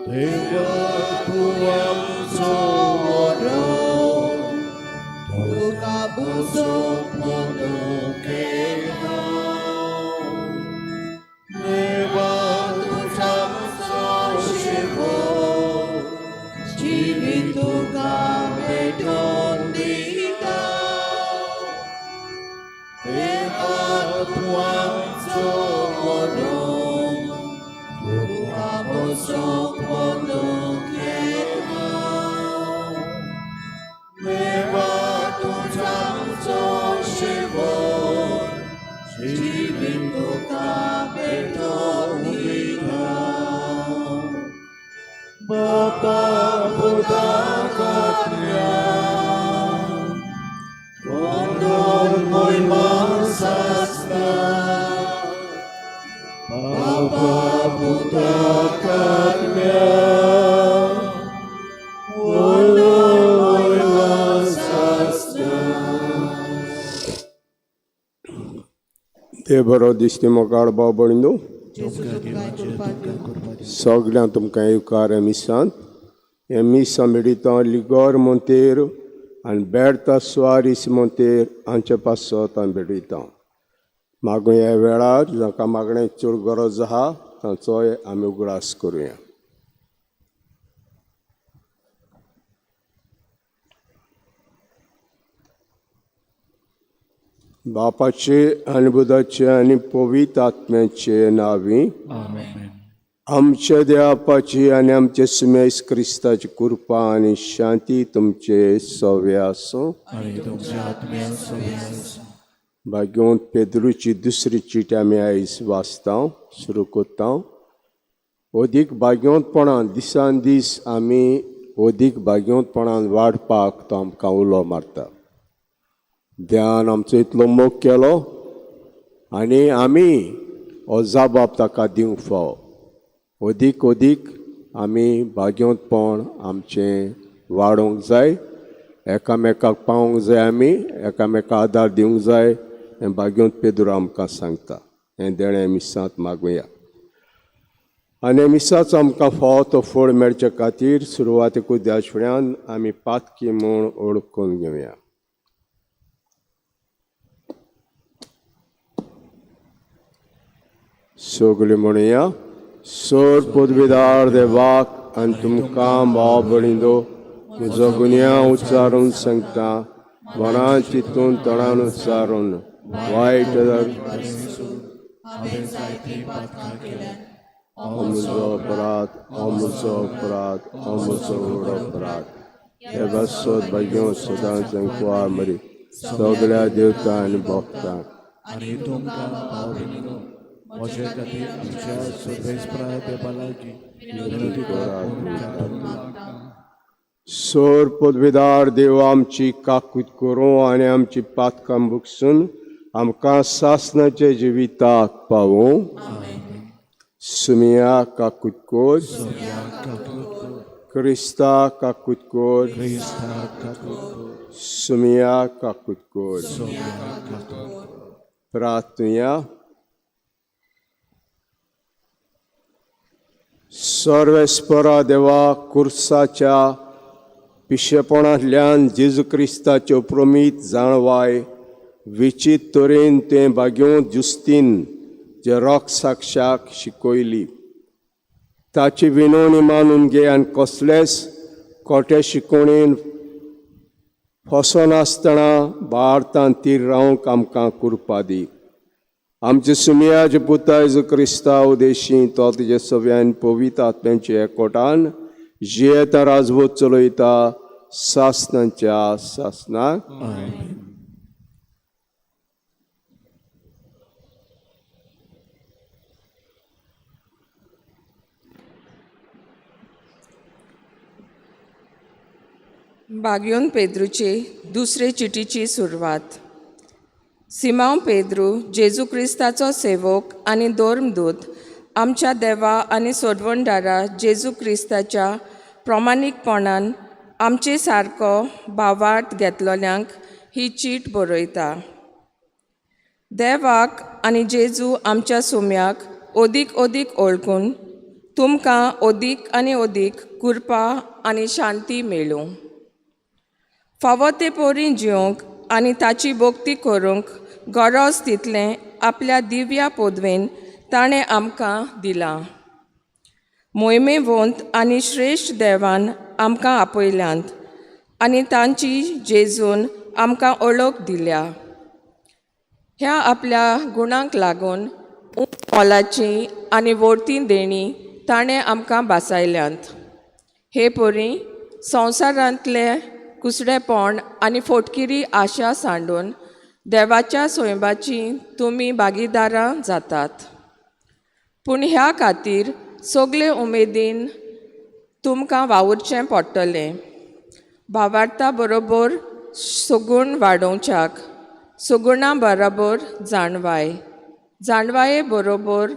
देवा तूं आमचो व्हडो, तुका बसोवंक म्हणूंक येना. देवा तूंच आमचो शेवट, जिवीत तुका भेटोवन दिता. देवा तूं आमचो व्हडो, तुका बसोवंक म्हणूंक येना. देवा तूंच आमचो शेवट, जिवीत तुका भेटोवन दिता. बापा पुताक आत्म्या, वंदन मोहिमा सासना. बापा पुताक आत्म्या, वंदन मोहिमा सासना. ते बरो दिसते मोगाळ भाव भयणींनो, सगळ्यांक तुमकां येवकार ह्या मिसांत. हें मीस आमी मिडिता लिगोर मोंतेर आनी बेर्ता सुवारीस मोंतेर हांचे पासत आमी भेटयता. मागूं ह्या वेळार जांकां मागण्याची चड गरज आहा तांचोय आमी उगडास करुया. बापाचे आनी बुधाचे आनी पवित्र आत्म्याचे नांवी. आमेन. आमच्या देवापाची आनी आमचे सुमेस क्रिस्ताची कृपा आनी शांती तुमचे सवे आसूं. आनी तुमच्या आत्म्या सवे आसूं. भाग्यवंत पेद्रूची दुसरी चीट आमी आयज वाचता, सुरू करता. अदीक भाग्यवंतपणान दिसान दीस आमी अदीक भाग्यवंतपणान वाडपाक तो आमकां उलो मारता. देवान आमचो इतलो मोग केलो आनी आमी हो जबाब ताका दिवंक फावो. अदीक अदीक आमी भाग्यवंतपण आमचें वाडोवंक जाय, एकामेकाक पावोंक जाय, आमी एकामेकाक आदार दिवंक जाय. हें भाग्यवंत पेद्रू आमकां सांगता. हें देणें मिसांत मागुया आनी मिसाचो आमकां फावो तो फळ मेळचे खातीर सुरवातेकूच देवाच्या फुड्यान आमी पातकी म्हूण ओळखून घेवया. सगळीं म्हणुया. सोर पदवीदार देवाक आनी तुमकां भाव भयणींनो, म्हजो गुन्यांव उच्चारून सांगता. मनान चिंतून तोंडान उच्चारून वायट हांवें जायतीं पातकां केल्यात. हो म्हजो अपराध, हो म्हजो अपराध, हो म्हजो व्हड अपराध. हे पासत भाग्यवंत सदांच कुंवार मरी, सगळ्या देवता आनी भक्तांक आनी तुमकां भाव भयणींनो, म्हजे खातीर आमच्या सर्वेस्परा देवा लागीं विनंती करात म्हूण मागतां. सोर पदवीदार देव आमची काकूत करूं आनी आमची पातकां भोगसून आमकां सासणाच्या जिविताक पावूं. सुमिया काकूत कोर. क्रिस्ता काकूत कोर. क्रिस्ता काकूत कर. सुमिया काकूत कोर. सोम्या काकूत कर. प्रार्थुया. सर्वेस्परा देवा, कुर्साच्या पिशेपणांतल्यान जेजू क्रिस्ताच्यो प्रमीत जाणवाय विचीत तरेन तें भाग्यों जुस्तीन जे रोख साक्षाक शिकयली, ताची विनवणी मानून घे आनी कसलेच खोटे शिकवणेन फसनासतना भारतांत तीर रावंक आमकां कृपा दी. आमचे सुमयाचे पुता जेजू क्रिस्ता उदेशी तो तुजे सव्यान पवित्र आत्म्यांच्या एकवटान जियेता, राजवत चलयता सासनाच्या सासनाक. आमेन. बागयोन पेद्रूचे दुसरे चिटीची सुरवात. सिमांव पेद्रू, जेजू क्रिस्ताचो सेवक आनी धर्मदूत, आमच्या देवा आनी सोडवणदारा जेजू क्रिस्ताच्या प्रमाणीकपणान आमचे सारको भावार्थ घेतलोल्यांक ही चीट बरयता. देवाक आनी जेजू आमच्या सुम्याक अदीक अदीक वळखून तुमकां अदीक आनी अदीक कृपा आनी शांती मेळूं. फावो ते पोरी जिवंक आनी ताची भक्ती करूंक गरज तितलें आपल्या दिव्या पदवेन ताणें आमकां दिलां. मोहिमेवंत आनी श्रेश्ठ देवान आमकां आपयल्यांत आनी तांची जेजून आमकां ओळख दिल्या. ह्या आपल्या गुणांक लागून मोलाची आनी वोर्ती देणी ताणें आमकां भासायल्यांत. हे परी संवसारांतले कुसडेपण आनी फोटकिरी आशा सांडून देवाच्या स्वयंबाची तुमी भागीदारां जातात. पूण ह्या खातीर सगळे उमेदीन तुमकां वावुरचें पडटलें. भावार्था बरोबर सगूण वाडोवच्याक, सगुणा बरोबर जाणवाय, जाणवाये बरोबर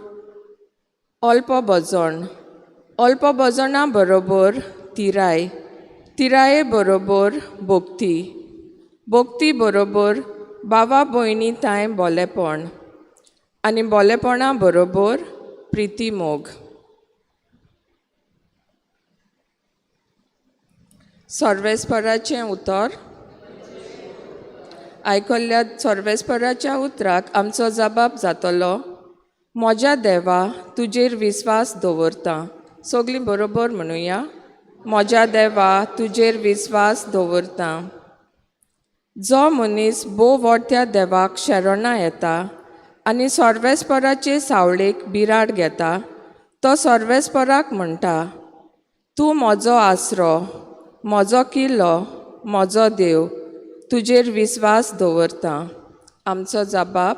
अल्प भजण, अल्प भजणा बरोबर तिराय, तिराये बरोबर भक्ती, भक्ती बरोबर बाबा भयणी तांय बोलेपण आनी बोलेपणा बरोबर प्रिती मोग. सर्वेस्पराचें उतर आयकल्ल्या सर्वेस्पराच्या उतराक आमचो जबाब जातलो. म्हज्या देवा तुजेर विस्वास दवरता. सगळीं बरोबर म्हणुया, म्हज्या देवा तुजेर विस्वास दवरता. जो मनीस भोव व्हडत्या देवाक शरणां येता आनी सर्वेस्पराचे सावळेक बिराड घेता तो सर्वेस्पराक म्हणटा, तूं म्हजो आसरो, म्हजो किल्लो, म्हजो देव, तुजेर विस्वास दवरता. आमचो जबाब,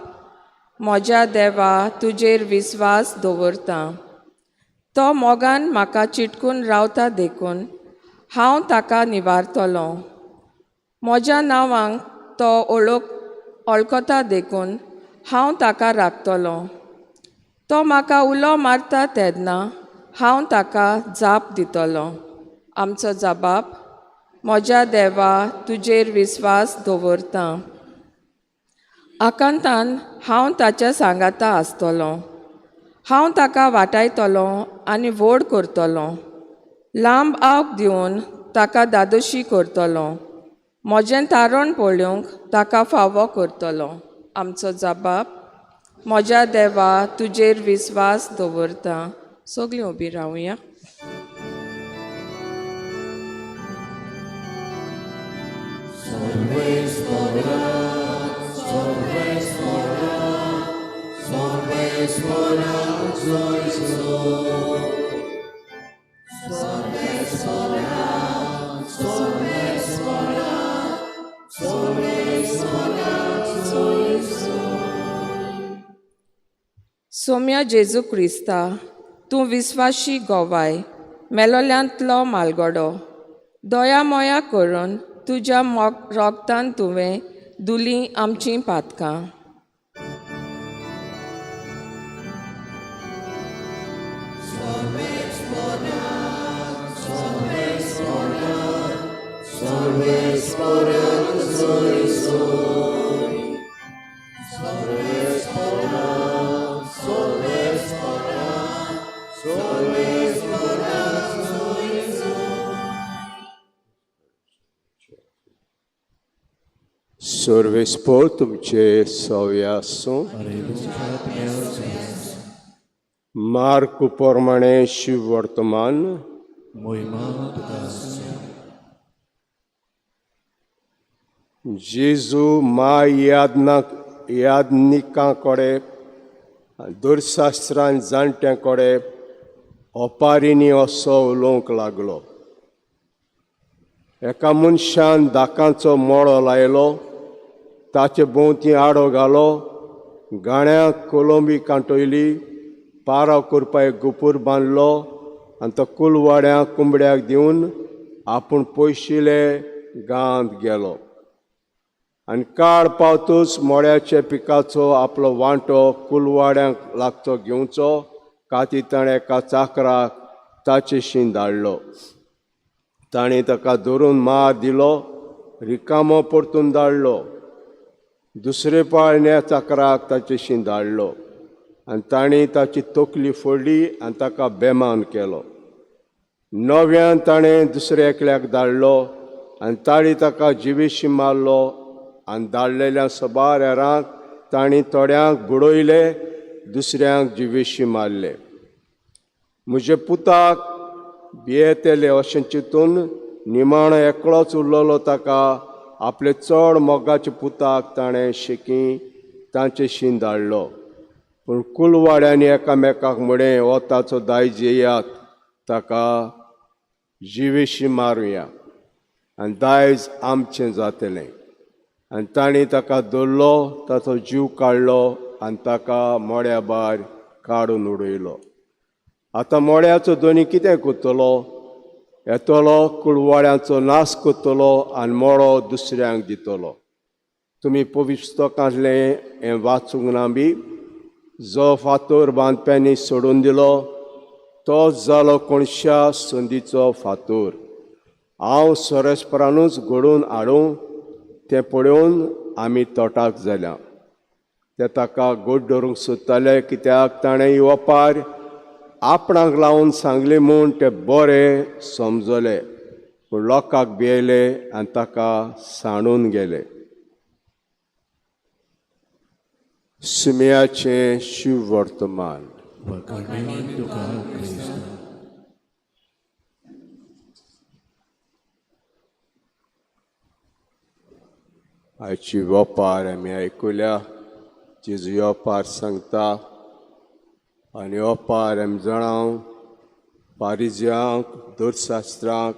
म्हज्या देवा तुजेर विस्वास दवरता. तो मोगान म्हाका चिटकून रावता देखून हांव ताका निवारतलो. म्हज्या नांवांक तो वळखता देखून हांव ताका राखतलो. तो म्हाका उलो मारता तेन्ना हांव ताका जाप दितलो. आमचो जबाब, म्हज्या देवा तुजेर विस्वास दवरता. आकांतान हांव ताच्या सांगाता आसतलो. हांव ताका वाटायतलो आनी व्हड करतलो. लांब आवक दिवन ताका दादोशी करतलो. म्हजें तारण पळोवंक ताका फावो करतलो. आमचो जबाब, म्हज्या देवा तुजेर विस्वास दवरता. सगळीं उबी रावया. सोम्या जेजू क्रिस्ता, तूं विस्वाशी गोवाय, मेलोल्यांतलो मालगडो, दया मोया करून तुज्या रोगतान तुवें दुली आमचीं पातकां. सर्वेस्पोर तुमचे सव्या आसूं. मार्क प्रमाणे शिव वर्तमान. जेजू मा यादनिकां कडेन, दुरशास्त्रान जाणट्यां कडेन ओपारींनी असो उलोवंक लागलो. एका मनशान दाकांचो मळो लायलो, ताचे भोंवती आडो घालो, गाण्याक कोलंबी कांटयली, पाराव करपाक एक गुपूर बांदलो आनी तो कुलवाड्याक कुंबड्याक दिवन आपूण पयशिले गांवांत गेलो. आनी काळ पावतूच मोड्याच्या पिकाचो आपलो वांटो कुलवाड्यांक लागचो घेवचो खातीर ताणें एका चाकराक ताचेशी धाडलो. ताणें ताका धरून मार दिलो, रिकामो परतून धाडलो. दुसरे पाळण्या चाकराक ताचेशी धाडलो. आनी तांणी ताची तकली फोडली आनी ताका बेमान केलो. नव्यान ताणें दुसऱ्या एकल्याक धाडलो आनी ताणी ताका जिवेशी मारलो आनी धाडलेल्या सबार हेरांक तांणी थोड्यांक बुडयले, दुसऱ्यांक जिवेशी मारले. म्हजे पुताक भियेतले अशें चिंतून निमाणो एकलोच उरलेलो ताका आपले चड मोगाच्या पुताक ताणें शेकी तांचे शीन धाडलो. पूण कुलवाड्यांनी एकामेकाक म्हळें, हो ताचो दायज येयात, ताका जिवेशी मारुया आनी दायज आमचें जातलें. आनी तांणी ताका धरलो, ताचो जीव काडलो आनी ताका मोड्या भायर काडून उडयलो. आतां मोड्याचो दोनी कितें करतलो? येतलो कुळवाड्यांचो नाश करतलो आनी मोडो दुसऱ्यांक दितलो. तुमी पुस्तकांतलें हें वाचूंक ना बी? जो फातोर बांदप्यांनी सोडून दिलो तोच जालो कोणश्या संदीचो फातोर. हांव सोरेस्परानूच घडोवन हाडूं तें पळोवन आमी तोटाक जाल्या. ते ताका गोड धरूंक सोदताले, कित्याक ताणें ही ओपार आपणाक लावन सांगले म्हूण ते बरे समजले. पूण लोकांक भियेले आनी ताका सांडून गेले. सुम्याचें शिववर्तमान. वखाणी तुका क्रिस्ता. आयची वेपार आमी आयकुल्या. जेजू ओपार सांगता आनी ओपार आमी जाणां पारिज्यांक, धर्तशास्त्रांक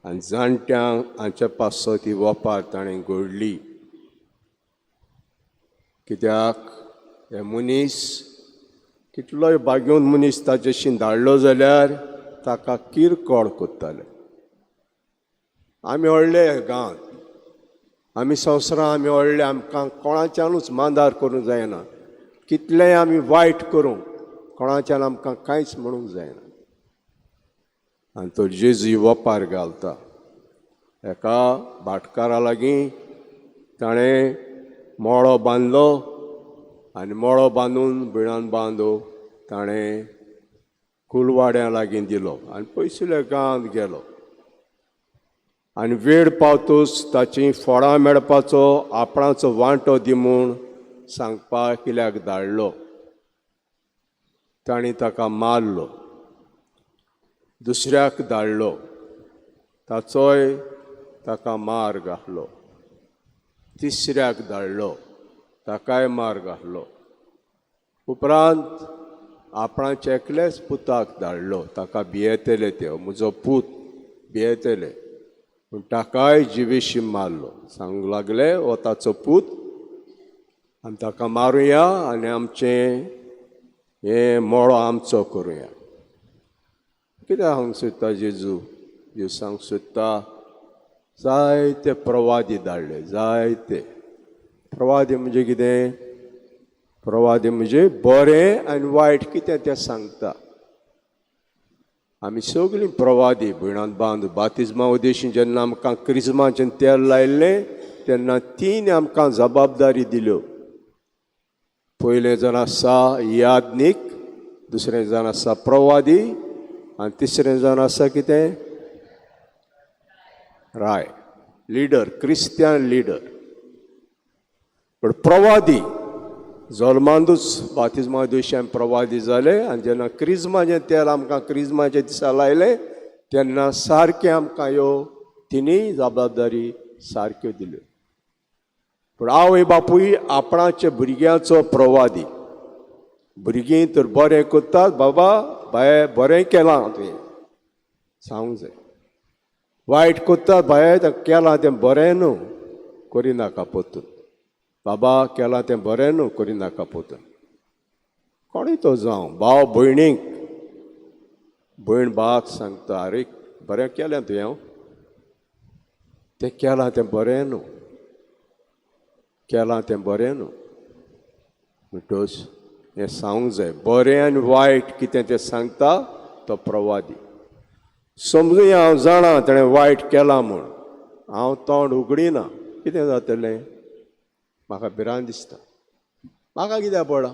आनी जाणट्यांक हांच्या पासत ही ओपार ताणें घडली. कित्याक हे मनीस कितलोय भाग्योन मनीस ताचेशी धाडलो जाल्यार ताका किरकोळ करताले. आमी व्हडले गांवांत, आमी संवसारां आमी व्हडले, आमकां कोणाच्यानूच मांदार करूंक जायना. कितलेंय आमी वायट करूं कोणाच्यान आमकां कांयच म्हणूंक जायना. आनी तो जेजू वपार घालता. एका भाटकारा लागीं ताणें मोळो बांदलो आनी मोळो बांदून बिणान बांदो ताणें कुलवाड्या लागीं दिलो आनी पयसुल्या गांवांत गेलो. आनी वेळ पावतूच ताचीं फळां मेळपाचो आपणाचो वांटो दी म्हूण सांगपाक कित्याक धाडलो. तांणी ताका मारलो. दुसऱ्याक धाडलो, ताचोय ताका मार घातलो. तिसऱ्याक धाडलो, ताकाय मार घातलो. उपरांत आपणाचे एकलेच पुताक धाडलो, ताका भियेतले ते, म्हजो पूत भियेतले, पूण ताकाय जिवेशी मारलो. सांगूंक लागले, हो ताचो पूत, आमी ताका मारुया आनी आमचें हें मोळो आमचो करुया. कितें सांगूंक सोदता जेजू? जेजू सांगूंक सोदता, जायते प्रवादी धाडले. जायते प्रवादी म्हणजे कितें? प्रवादी म्हणजे बरें आनी वायट कितें तें सांगता. आमी सगळीं प्रवादी भयणांत बांद बातिज्मा उद्देशी जेन्ना आमकां क्रिज्माचें तेल लायिल्लें तेन्ना तीन आमकां जबाबदारी दिल्यो. पयलें जाण आसा याज्ञीक, दुसरें जाण आसा प्रवादी आनी तिसरें जाण आसा कितें? राय, लिडर, क्रिस्तियान लिडर. पूण प्रवादी जल्मांतूच बातिज्मा दिवशी आमी प्रवादी जाले आनी जेन्ना क्रिज्माचें तेल आमकां क्रिज्माच्या दिसा लायलें तेन्ना सारकें आमकां ह्यो तिनूय जबाबदारी सारक्यो दिल्यो. पूण आवय बापूय आपणाच्या भुरग्यांचो प्रवादी. भुरगीं तर बरें करतात, बाबा बाये बरें केलां तुवें सांगूंक जाय. वायट करतात, बाये केलां तें बरें न्हू, करिनाका परतून. बाबा केलां तें बरें न्हू, करिनाका परतून. कोणूय तो जावं, भाव भयणीक, भयण भावाक सांगता, आरे बरें केलें तुवें, तें केलां तें बरें न्हू, केलां तें बरें न्हू. म्हणटच हें सांगूंक जाय. बरें आनी वायट कितें तें सांगता तो प्रवादी. समजुया हांव जाणा ताणें वायट केलां म्हूण, हांव तोंड उगडिना, कितें जातलें? म्हाका भिरांत दिसता. म्हाका कित्याक पडला?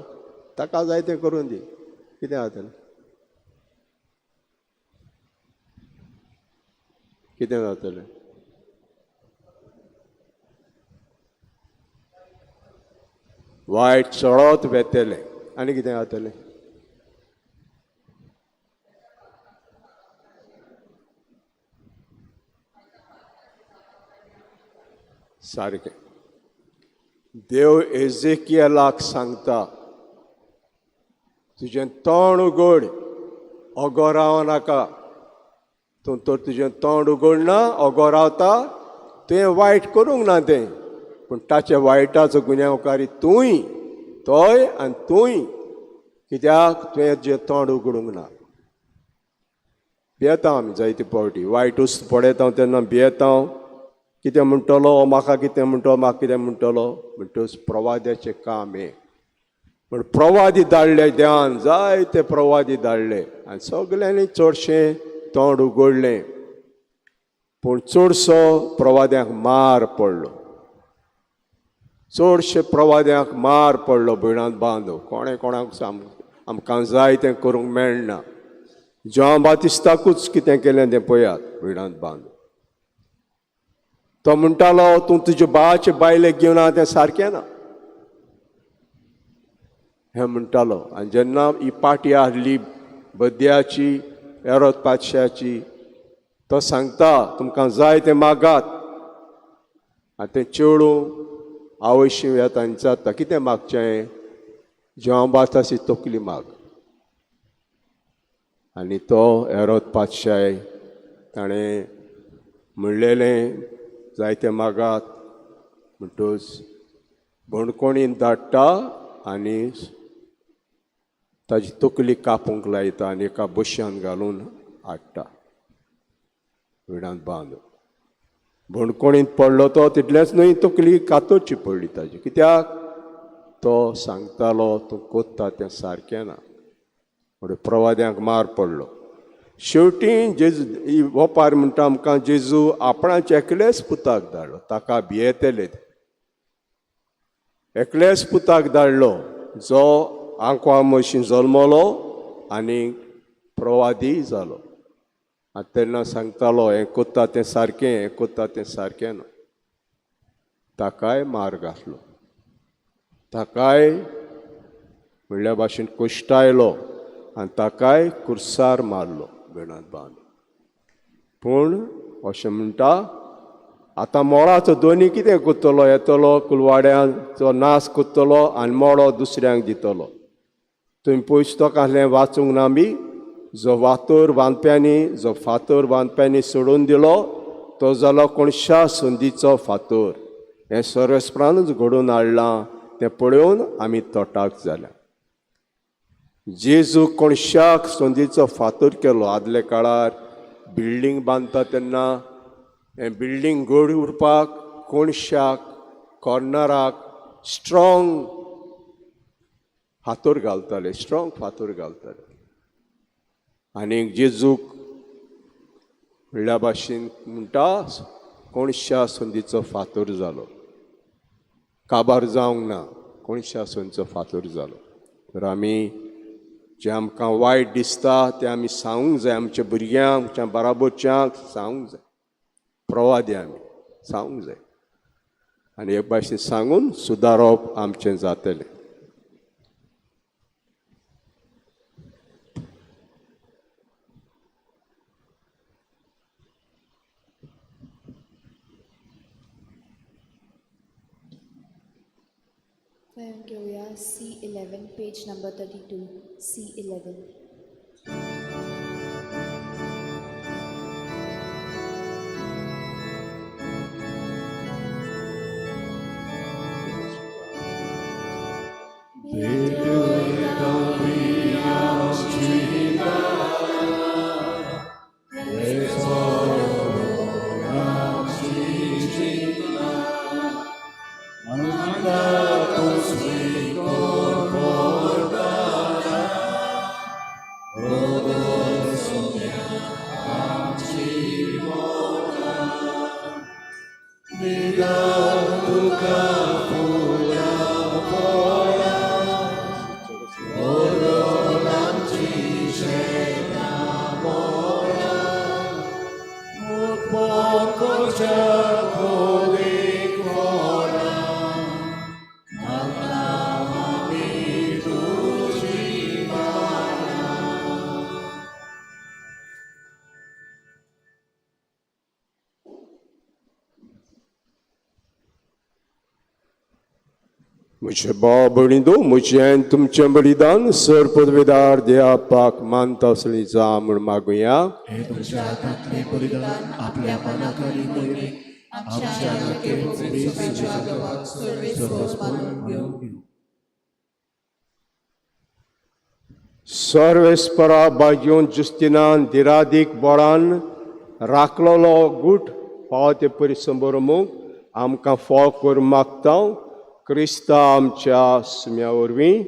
ताका जाय तें करून दी, कितें जातलें? कितें जातलें? वायट चडत वेतलें. आनी कितें जातलें? सारकें. देव एजेकियलाक सांगता, तुजें तोंड उगड, ओगो राव नाका. तूं तर तुजें तोंड उगडना, ओगो रावता, तुवें वायट करूंक ना तें, पूण ताच्या वायटाचो गुन्यांवकारी तूंय, तोय आनी तूंय. कित्याक तुवें तुजें तोंड उगडूंक ना. भियेता आमी जायते फावटी, वायट वस्तू पळयता तेन्ना भियेता, कितें म्हणटलो म्हाका, कितें म्हणटलो म्हाका, कितें म्हणटलो. म्हणटच प्रवाद्याचें काम हें. पूण प्रवादी धाडले देवान, जायते प्रवादी धाडले आनी सगल्यांनी चडशें तोंड उगडलें, पूण चडसो प्रवाद्यांक मार पडलो. चडशे प्रवाद्यांक मार पडलो. भयणांत बांदो कोणें कोणाक आमकां जाय तें करूंक मेळना. जॉन बातिस्ताकूच कितें केलें तें पळयात. भयणांत बांदो तो म्हणटालो, तूं तुजे भावाचे बायलेक घेवन आ, तें सारकें ना, हें म्हणटालो. आनी जेन्ना ही पाटी आहली बद्याची, एरोद पातशाची, तो सांगता तुमकां जाय तें मागात. आनी तें चेडूं आवयशी येता आनी विचारता, कितें मागचें? जॉन बातिस्ताची तकली माग. आनी तो एरोद पातशाय ताणें म्हणलेलें जायते मागात, म्हणटच बणकोणीन धाडटा आनी ताजी तकली कापूंक लायता आनी एका बश्यान घालून हाडटा. विडांत बांद बणकोणींत पडलो तो, तितलेंच न्हय, तकली कातरची पडली ताजी. कित्याक? तो सांगतालो तूं कोत्ता तें सारकें ना. म्हणून प्रवाद्यांक मार पडलो. शेवटी जेजू ही वपार म्हणटा आमकां, जेजू आपणाचे एकलेच पुताक धाडलो, ताका भियेतले. एकलेच पुताक धाडलो जो आंकवा मशीन जल्मलो आनी प्रवादी जालो. आनी तेन्ना सांगतालो हें कोत्ता तें सारकें, हें कोत्ता तें सारकें ना. ताकाय मार घातलो, ताकाय म्हणल्या भाशेन कोश्टायलो आनी ताकाय कुर्सार मारलो बेणांत बांद. पूण अशें म्हणटा, आतां मोळाचो दोनी कितें कोत्तलो, येतलो कुलवाड्यांचो नाश कोत्तलो आनी मोळो दुसऱ्यांक दितलो. तुमी पुस्तक आहलें वाचूंक ना बी? जो वातोर बांदप्यांनी, जो फातोर बांदप्यांनी सोडून दिलो तो जालो कोणशा संदीचो फातोर. हें सर्वेस्परानूच घडोवन हाडलां, तें पळोवन आमी तोटाक जाल्या. जेजू कोणशाक संदीचो फातोर केलो. आदल्या काळार बिल्डींग बांदता तेन्ना हें बिल्डींग घड उरपाक कोणशाक कॉर्नराक स्ट्रोंग फातोर घालताले, स्ट्रोंग फातोर घालताले. आनी जेजूक म्हणल्या भाशेन म्हणटा, कोणशा संदीचो फातोर जालो, काबार जावंक ना, कोणशा संदीचो फातोर जालो. तर आमी जें आमकां वायट दिसता तें आमी सांगूंक जाय, आमच्या भुरग्यांक, आमच्या बराबरच्यांक सांगूंक जाय. प्रवादी आमी सांगूंक जाय आनी एक भाशेन सांगून सुदारप आमचें जातलें. घेवया C11, page number 32, C11. आपोच्या खोलीक व्हरा मागता आमी तुजी माया. म्हजे भाव भयणींनो, म्हजें आनी तुमचें बलिदान सर पदवेदार देवापाक मानता असली जा म्हूण मागुया. हे तुमच्या हातांतलें बलिदान आपल्या मनाक आनी मोहिमेक आमच्या नाते सर्वस्व मानून घेवं. सर्वेस्परा बाजून जुस्तिनान दिरादीक बोळान राखलोलो गूट फावो ते परी समोरमूंक आमकां फोव करून मागता क्रिस्ता आमच्या सुम्या वरवीं.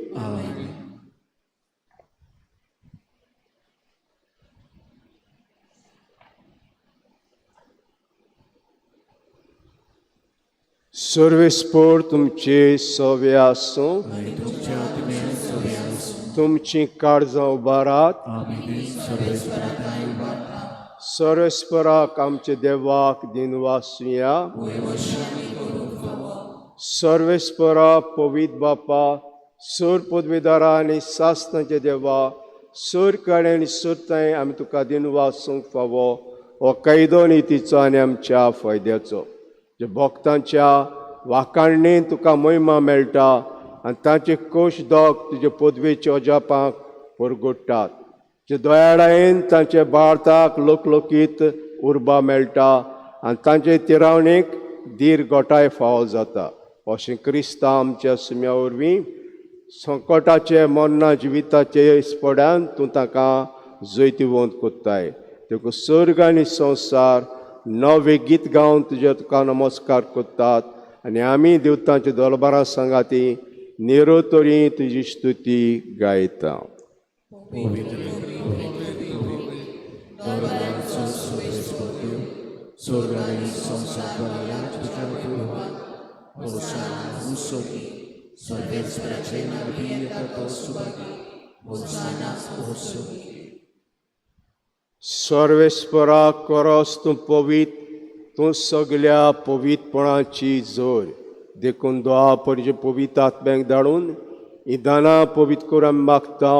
सर्वेस्पर तुमचे सवे आसूं. आनी तुमच्या आत्म्यान सगळे आसूं. तुमची काळजां उबारात. आमी ती सर्वेस्परा सर्वेस्पराक आमच्या देवाक दिनवासुया. सर्वेस्परा पवित बापा, सर पदवेदारा आनी सासनाच्या देवा, सर काळे आनी सरताय आमी तुका दिनवासूंक फावो हो कायदो नितीचो आनी आमच्या फायद्याचो, जे भक्तांच्या वाकाणणेन तुका महिमा मेळटा आनी तांचे कोश दोग तुजे पदवेच्या अजापांक परगोडटात, जे दयाळायेन तांचे भारताक लोकलोकीत उर्बा मेळटा आनी तांचे तिरावणेक धीर गोठाय फावो जाता. अशें क्रिस्तांव आमच्या सुम्या वरवीं संकटाचे मरणा जिविताचे स्पड्यान तूं तांकां जैतिवंत कोत्ताय. देखून सर्ग आनी संवसार नवे गीत गावन तुजे तुका नमस्कार कोत्तात आनी आमी देवतांच्या दरबारा सांगाती निरोतरी तुजी स्तुती गायता. पवित्र पवित्र दरबाराचो सर्वेस्पर देव, स्वर्ग आनी संवसार भरल्या तुज्या कृपा. होसाना उसोगी, सर्वेस्पराचे नांवी येता तो सुभागी. होसाना उसोगी. सर्वेस्परा करस तूं पवीत, तूं सगल्या पवितपणाची जोर. देखून दोआ परजे पवित आत्म्याक धाडून ही दानां पवीत करून आमी मागता,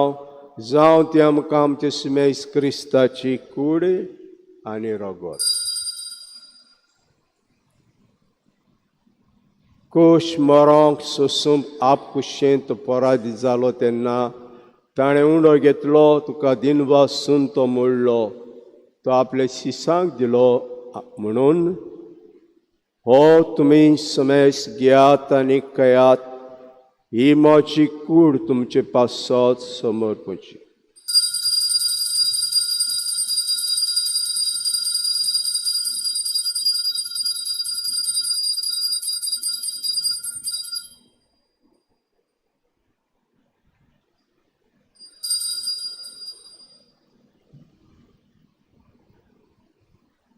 जावं ती आमकां आमचे सुमेस क्रिस्ताची कूड आनी रगत. कोश मरोंक सोसूंक आपकुशेंत परादी जालो तेन्ना ताणें उंडो घेतलो, तुका दिनवासून तो मोडलो, तो आपल्या शिसांक दिलो म्हणून, हो तुमी समेस घेयात आनी कयात, ही म्हजी कूड तुमचे पासत समर्पची.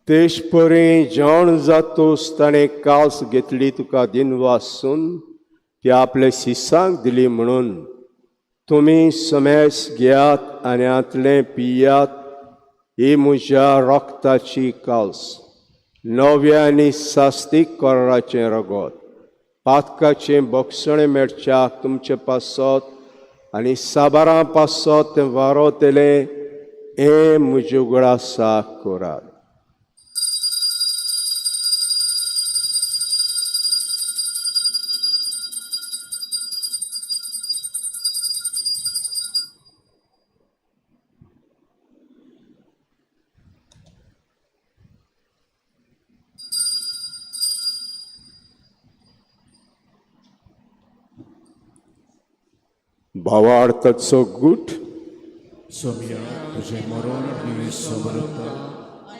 तेश परी जेवण जातूस ताणें कास घेतली, तुका दिनवासून ती आपल्या शिसांक दिली म्हणून, तुमी समेस घेयात आनी हांतलें पियात, ही म्हज्या रक्ताची कास, नव्या आनी सास्तीक कराराचें रगत, पातकाचें बक्षणें मेळच्याक तुमचे पासत आनी साबारां पासत तें वारोतलें, हें म्हज्या उगडासाक करात. भावार्थाचो गूट. सोमया, तुजें मरण आमी समरता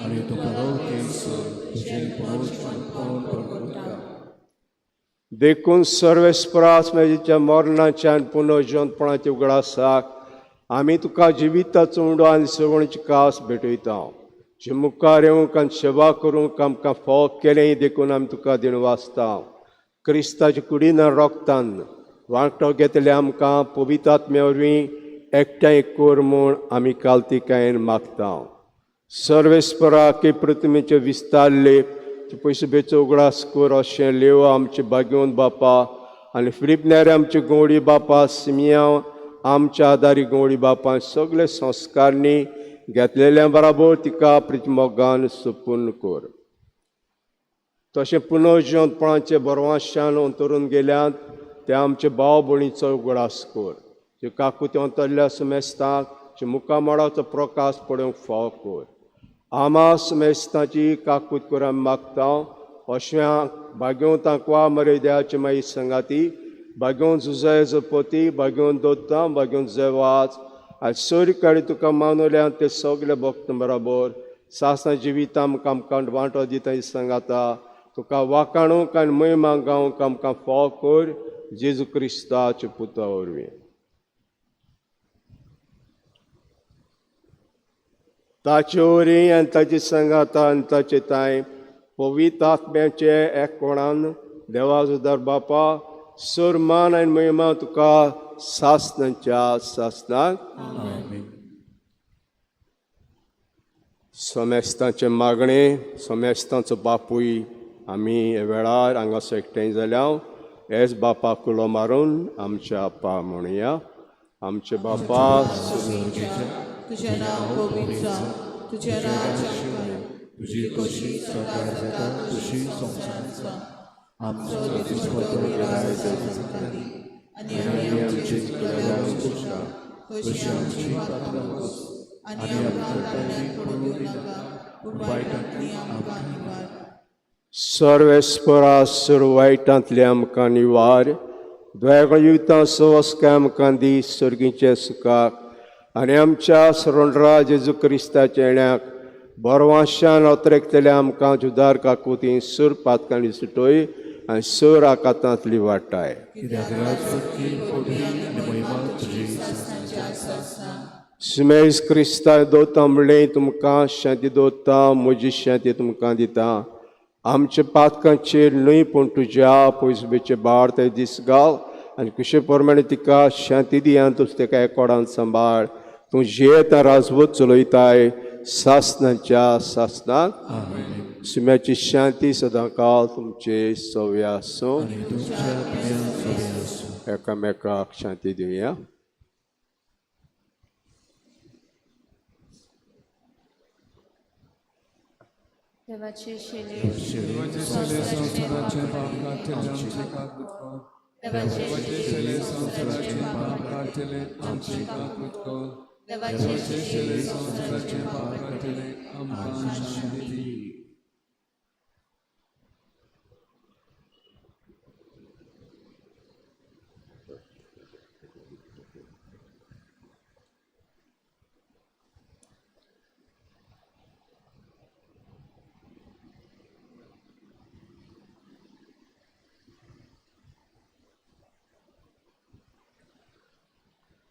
आनी तूं परवतेस तुजें पुनर्जीवपण परगटा. देखून सर्वेस्परास मेजीच्या मरणाच्या आनी पुनर्जिवंतपणाच्या उगडासाक आमी तुका जिविताचो उंडो आनी सवणची कास भेटयता, जे मुखार येवंक आनी सेवा करूंक आमकां फोव केलें देखून आमी तुका दिनवासता. क्रिस्ताच्या कुडीन रोगतान वांटो घेतले आमकां पवित्र आत्म्या वरवीं एकठांय कर म्हूण आमी कालतिकायेन मागता. सर्वेस्परा की प्रतिमेचे विस्तारले ती पयशे बेचो उगडास कर अशें लेव आमचे बागेवन बापा आनी फिलीप नेरे आमचे गवळी बापा सिमियांव आमच्या आदारी गवळी बापा सगळे संस्कारणी घेतलेल्या बराबर तिका प्रितमोगान सुपूर्ण कर. तशें पुनर्जिवंतपणाचे बरवाशान अंतरून गेल्यात ते आमचे भाव भयणीचो उगडास कर. जे काकुते अंतरल्या सुमेस्ताक जे मुखामळाचो प्रकाश पडोवंक फाव कर. आमा सुमेस्ताची काकूत कर आमी मागता. अशें भाग्यवंतांक वा मरे देवाचे मागीर संगाती भाग्योवन जुजाय जपती भाग्योवन दोत्ता भाग्योवन जेवाच आनी सोरी काडी तुका मानवल्या ते सगळे भक्त बराबर सासना जिविता आमकां आमकां वांटो दिता ही सांगाता तुका वाकाणूंक आनी महिमा गावंक आमकां फाव कर जेजू क्रिस्ताच्या पुता वरवीं. ताचे वरवीं आनी ताचे सांगाता आनी ताचे तांय पवित्र आत्म्याचे एककोणान देवाचो दर बापा सर मान आनी महिमा तुका सासनाच्या सासनाक. समेस्तांचें मागणें समेस्तांचो बापूय आमी हे वेळार हांगासर एकठांय जाल्या हेच बापाक उलो मारून आमच्या आपा म्हणया. आमचे बापा तुझें नांव पवित्र जावं, तुझें राज्य आमकां येवं, तुजी कशी स्वर्गार जाता तशी संवसारांत जावं. आमचो दिसपट्टो गिराय आमकां दी आनी आमी आमची चुकलेल्यांक पुसता तशी आमची पात्रां पुस आनी आमकां ताळ्यांत पडूं दिवनाका पूण वायटांतली आमकां निवार. सर्वेस्परा सर वायटांतले आमकां निवार दयाळ जिवितां सवस्काय आमकां दी सर्गीचे सुखाक आनी आमच्या सरणरा जेजू क्रिस्ताच्या येण्याक बरवाशान अतरेकतले आमकां जुदार काकुती सुर पातकांनी सुटोय आनी सुर आकातांतली वाटाय. कित्याक राजपती पदवी आनी महिमा तुजी सासणाच्या सासणाक. सुमेज क्रिस्ता दोता म्हणलें तुमकां शांती दोता म्हजी शांती तुमकां दिता. आमच्या पातकांचेर न्हय पूण तुज्या पयसुबेचे बाळ ते दीस घाल आनी कुशे प्रमाणे तिका शांती दी आनी तुज तेका एकोडान सांबाळ. तूं जियेता राजवत चलयताय सासनाच्या सासनाक. सुम्याची शांती सदांकाल तुमचे सव्या आसूं. आनी तुमच्या आत्म्यान सगळें आसूं. एकामेकाक शांती दिवया. देवाचे शेले संवसाराचे पाप काडटले आमचे काकूत कर. देवाचे शेले संवसाराचे पाप काडटले आमचे काकूत कर. देवाचे शेले संवसाराचे पाप काडटले आमकां शांती दी.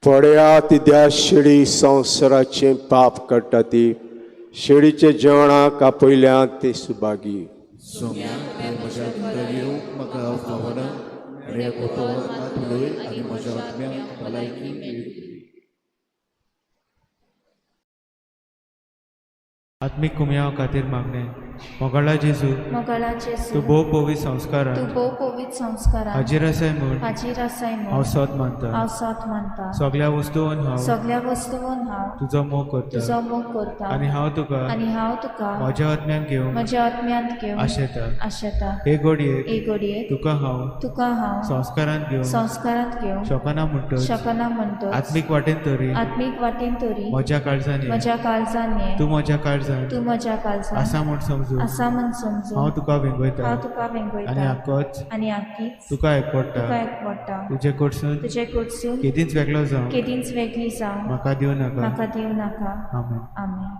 पळया तिद्या शेळी संवसाराचें पाप काडटा ती शेळीचे जेवणाक आपयल्या ते सुभागी. सोम्या तुवें म्हज्या भितर येवंक म्हाका फावना आनी एक उतर मात उलय आनी म्हज्या आत्म्याक भलायकी मेळटली. आत्मीक कुमयाव खातीर मागणें. मोगाळा जेजू, मोगाळा जेजू, तूं भोव पवित्र संस्कारान तूं भोव पवित्र संस्कारान हाजीर आसाय म्हूण हाजीर आसाय हांव म्हूण सोद मानता. हांव सोद मानता. सगळ्या वस्तून हांव सगळ्या वस्तून हांव तुजो मोग करता तुजो मोग करता आनी हांव तुका आनी हांव तुका म्हज्या आत्म्यान घेवंक म्हज्या आत्म्यांत घेवन आशेता. आशेता. हे घडयेक हे घडयेक तुका हांव तुका हांव संस्कारान घेवंक संस्कारांत घेवंक शकना म्हणटच शकना म्हणटच आत्मीक वाटेन तरी आत्मीक वाटेन तरी म्हज्या काळजान ये. म्हज्या काळजान ये. तूं म्हज्या काळजान तूं म्हज्या काळजान आसा म्हूण समजून आसा म्हूण समजून हांव तुका वेंगयता हांव तुका आनी वेंगयता आकोच आनी आकीच तुका एकवडटा. तुका एकवडटा. तुजे कडसून तुजे कडसून केदींच वेगळो जावं केदींच वेगळी जावं म्हाका दिवं नाका. म्हाका दिवं नाका. आमेन. आमेन.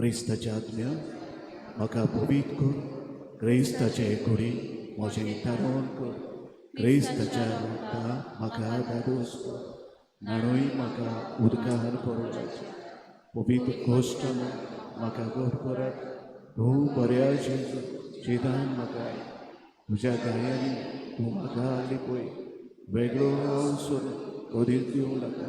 क्रिस्ताच्या आत्म्या म्हाका पवीत कर. क्रिस्ताचे कुडी म्हजें तारण कर. क्रिस्ताच्या रक्ता म्हाका धादोस कर. न्हाणूय म्हाका उदकार परोवपाचें. पवित्र कोश्टान म्हाका गोड करात. तूं बऱ्या जेजू जिदान म्हाका तुज्या गायांनी तूं म्हाका लिपय. वेगळो सोदून कदीच दिवं नाका.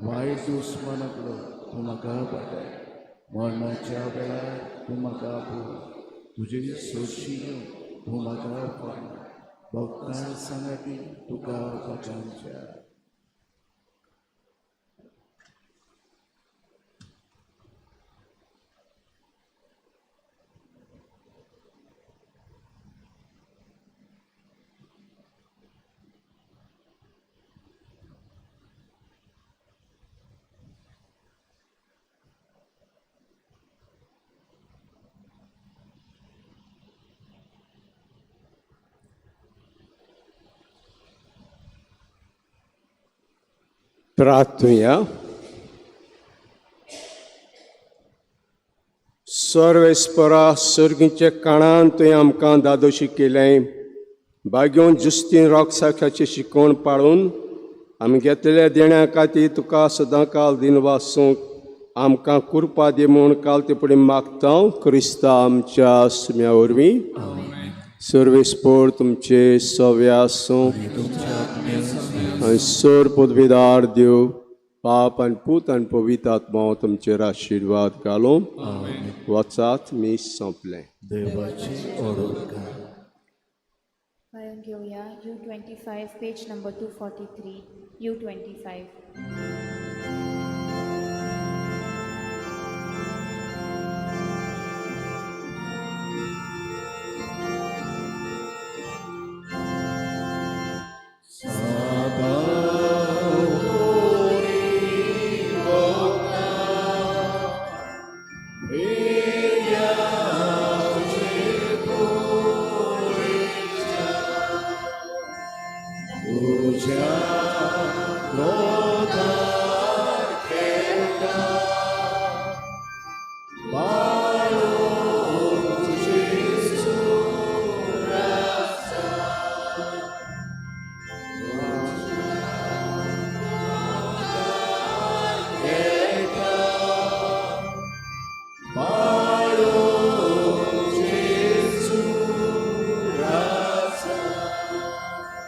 वायट दुस्मानाकडो तूं म्हाका वाटाय. मरणाच्या वेळार तूं म्हाका पळय. तुजी सोशी घेवन तूं म्हाका फाय. भक्तां सांगाती तुका वाचांच्या. प्रार्थुया. सर्वेस्परा सर्गीच्या काणान तुवें आमकां दादोशी केलें. बागेवन जुस्तीन रोगसाक्षाची शिकवण पाळून आमी घेतलेल्या देण्या खातीर तुका सदांकाल दिनवासूंक आमकां कुरपा दी म्हूण काल ते फुडें मागता क्रिस्ता आमच्या सुम्या वरवीं. सर्वेस्पोर तुमचे सव्या आसूं आनी सर पदवीदार देव पाप आनी पूत आनी पवित्र आत्मा तुमचेर आशिर्वाद घालूं. वचात मी सोंपलें. देवाची ओळख. गायन घेवया U 25 page number 243 U 25.